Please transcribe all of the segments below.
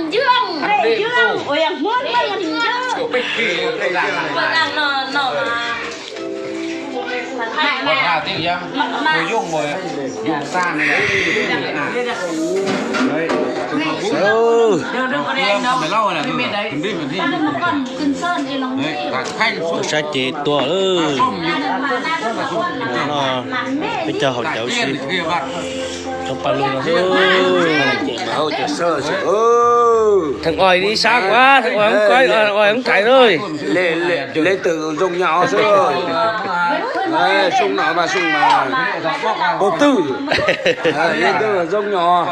Ntxwg, Ntxwg, ua yog Hmoob mas yog Ntxwg. Saib ces tuaj lawm. No, peb cov haus cawv xwb. Cov paj lug no xwb. Theem ua ib sab kuv, theem ua ib kais lawm. Leej twg zoo nyob xwb. Xyoo no mas xyoo mas pov twg, leej twg zoo nyob.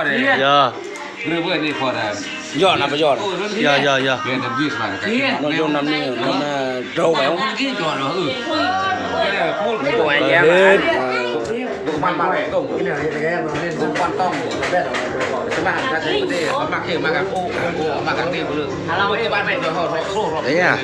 Yog. Yog na, yog. Yog, yog, yog. No zoo no, raug Đấy à?